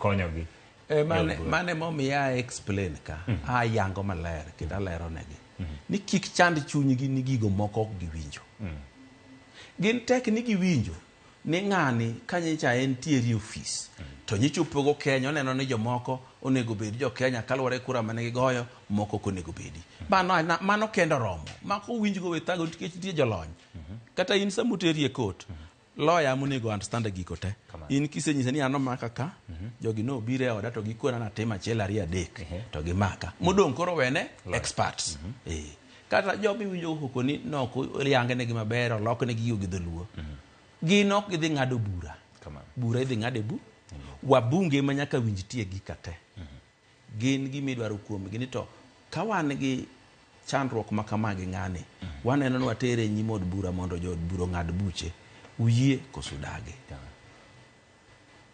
Konyogi. E, mane momiyo a explain ka ayango maler kendo alero negi ni kik chand chunygi ni gigo moko ok giwinjo. Gin tek ni giwinjo ni ng'ani ka nyicha entiere e ofis to nyicha opogo Kenya, oneno ni jomoko onego bed jo Kenya kaluwore gi kura mane gigoyo, moko ok onego bedi. Mano kende oromo. Mako winjgo we thago nikech nitie jolony. Kata in sama oteri e court, lawyer monego understand gigo te. In kisenyise ni an omaka ka, jogi nobiro e oda to gikona natim achiel ariyo adek to gimaka. Modong' koro wene experts. Eh. Kata joma iwinjo koko ni nok oyangnegi maber, oloknegi gigo gi dholuo. Gin ok gidhi ng'ado bura. Kamano. Bura idhi ng'ad e bu. Wabunge ma nyaka winj tie gika te. Gin gima idwaro kuomgi ni to ka wan gi chandruok ma kama gi ng'ani, waneno ni watere e nyim od bura mondo jood bura ong'ad buche. Uyie koso udagi?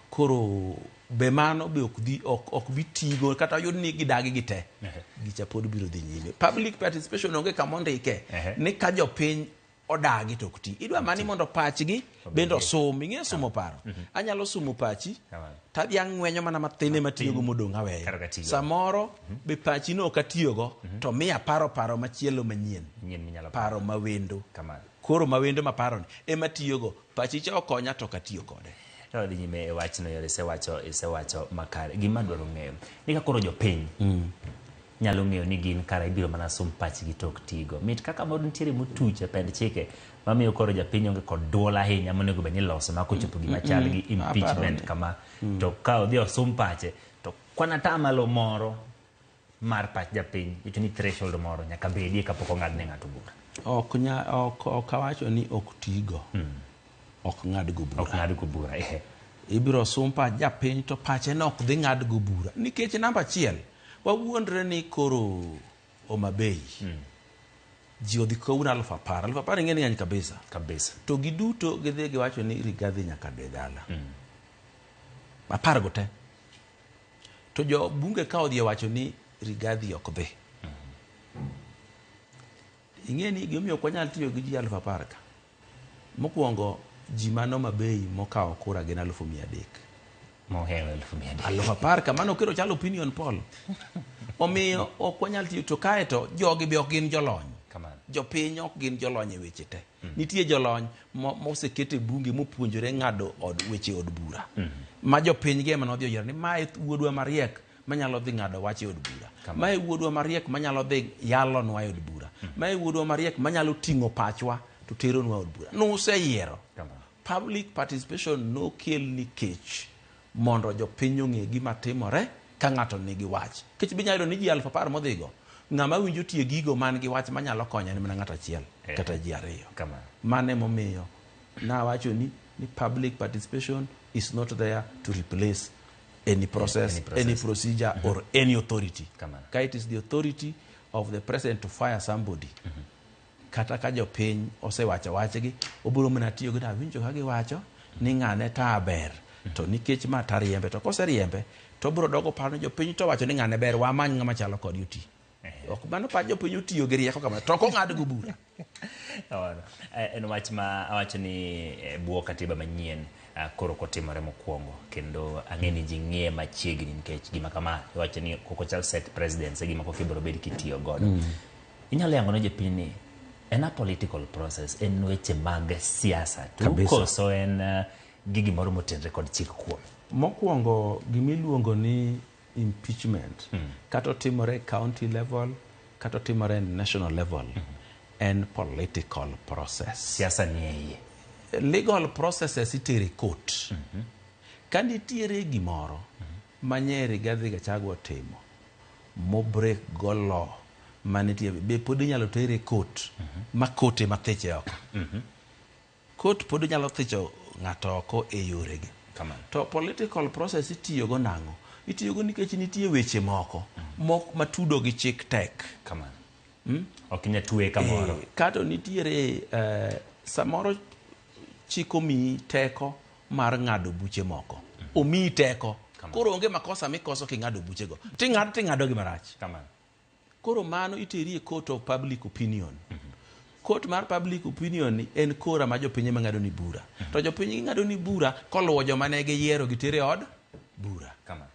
Koro be mano be ok dhi ok bi tigo kata yud ni gidagi gi te. Gicha pod biro dhi nyime. Public participation onge kama ondike ni ka jopiny odagi to ok ti. Idwa mani mondo pachgi bende osum. Ing'eyo sumo paro? Anyalo sumo pachi tadhi ang'wenyo mana mathin ema tiyogo modong' aweyo. Kar ka tigo. Samoro be pachi no ok atiyogo to miya paro paro machielo manyien. Nyien minyalo Paro mawendo. Kamano. Koro mawendo maparoni ema tiyogo. Pachi cha okonya to ok atiyo kode. Ka wadhi nyime e wachno yore isewacho isewacho makare. Gima adwaro ng'eyo ni ka koro jopiny nyalo ng'eyo ni gin kara ibiro mana sum pachgi to ok tigo. Mit kaka moro nitiere motuch e pend chike mamiyo koro japiny onge kod duol ahinya monego bed ni iloso ma kochopo gima chal gi impeachment kama to ka odhi osum pache to kwan atamalo moro mar pach japiny iwacho ni threshold moro nyaka bedie kapok ong'ad ne ng'ato bura. Ok nya ok ok awacho ni ok tigo. Ok ng'ad go bura. Ok ng'ad go bura. Ehe. Ibiro sum pach japiny to pache no ok dhi ng'ad go bura. Nikech namba achiel, wawuondre ni koro Homa Bay. Ji odhi kawuono 10,000. 10,000 ing'e ni ng'eny kabisa. Kabisa. To giduto gidhi giwacho ni Rigathi nyaka dhi dala. 10 go te. To jo bunge ka odhi owacho ni Rigathi ok dhi. Ing'e ni gimomiyo ok wanyal tiyo gi ji 10,000 ka. Mokwongo ji man Homa Bay mokawo kura gin 300,000. Mohewo 300,000. 10,000 ka mano koro chalo opinion poll. Omiyo ok wanyal tiyo to kae to jogi be ok gin jolony. Kamano. Jopiny ok gin jolony e weche te. Nitie jolony moseket e bunge mopuonjore ng'ado od weche od bura. Ma jopiny gi ema nodhi oyiero ni mae wuodwa mariek manyalo dhi ng'ado wach e od bura. Mae wuodwa mariek manyalo dhi yalonwa e od bura. Mae wuodwa mariek manyalo ting'o pachwa to teronwa e od bura. Nuseyiero. Public participation nokel nikech mondo jopiny ong'e gima timore ka ng'ato nigi wach. Nikech be inyalo yudo ni ji 10,000 modhigo, ng'ama winjo tie gigo man gi wach manyalo konyo en mana ng'ato achiel kata ji ariyo. Mano emomiyo nawacho ni public participation is not there to replace any process, Any process. any procedure or any authority. Kamano. Ka it is the authority of the president to fire somebody. Kata ka jopiny osewacho wachgi, obiro mana tiyo gi awinjo ka giwacho ni ng'ane ta ber. To nikech ma tariembe, to koseriembe, to obiro dogo paro ni jopiny to wacho ni ng'ane ber, wamany ng'ama chalo kode oti. Ok mano pach jopiny otiyo gi rieko kamano, to ok ong'ad go bura. Kamano. En wach ma awacho ni e bwo katiba manyien koro kotimore mokwongo kendo ang'e ni ji ng'iye machiegni nikech gima kama iwacho ni kok ochal set presidents e gima kok ibiro bed kitiyo godo. Inyalo yango ne jopiny ni en a political process, en weche mag siasa tu Kabisa. koso en gi gimoro motenre kod chik kuome? Mokwongo gimiluongo ni impeachment kata otimore e county level kata otimore e national level en political process. Siasa ni e iye. Legal processes itere e court. Ka nitiere gimoro ma nye Rigathi Gachagua otimo mo break go law manitie be pod inyalo tere e court ma court ema thiche oko. Court pod nyalo thicho ng'ato oko e yoregi. Kamano. To political process itiyogo nang'o? Itiyogo nikech nitie weche moko mok matudo gi chik tek. Kamano. Ok inyal tweye kamoro. Kato nitiere samoro chik omiyi teko mar ng'ado buche moko. Omiyi teko. Koro onge makosa mikoso king'ado buchego. Ting'ado ting'ado gi marach. Kamano. Koro mano iteri e court of public opinion. Court mar public opinion ni en kora ma jopiny ema ng'ado ni bura. To jopiny ging'ado ni bura koluwo joma ne giyiero gitere od bura. Kamano.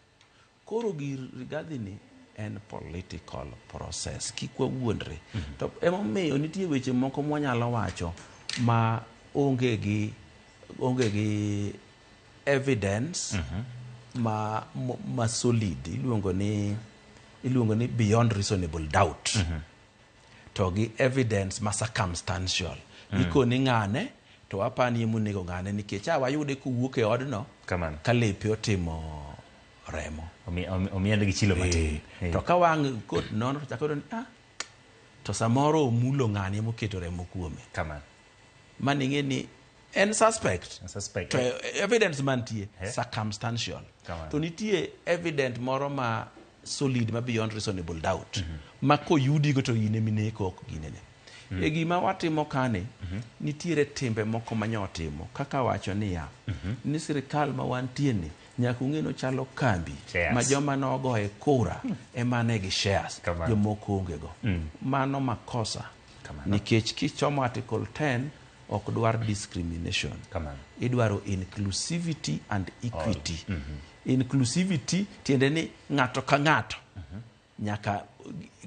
Koro gir Rigathi ni en political process, kik wawuondre. To emomiyo nitie weche moko mwanyalo wacho ma onge gi evidence ma solid, iluongo ni beyond reasonable doubt, to gi evidence ma circumstantial. Ikoni ng'ane to apani emonego ng'ane nikech a wayude kowuok e odno Kamano. ka lepe otimo remo. Omien gi chilo matin. To ka wang' kot nono to chako yudo ni ah, to samoro omulo ng'ani emoketo remo kuome. Kamano. Mano ing'e ni en suspect. Suspect. To evidence mantie circumstantial. Kamano. To nitie evidence moro ma solid, ma beyond reasonable doubt, ma koyudigo to in emineko, ok ginene. E gima watimo kani, nitiere timbe moko manyotimo kaka wacho niya ni sirikal ma wantie ni nyaka ung'e nochalo kambi Shares. ma joma nogoye kura ema ne gi shares. Kamano. Jomoko onge go. Mano makosa. Kamano. Nikech kichomo article 10 ok dwar discrimination. Kamano. Idwaro inclusivity and equity. Inclusivity tiende ni ng'ato ka ng'ato nyaka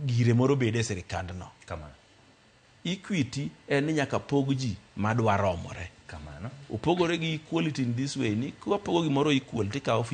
gire moro bed e sirikandno. Kamano. Equity en ni nyaka pog ji madwa romore. Kamano. Opogore gi equality in this way ni kwapogo gimoro equal tikawo.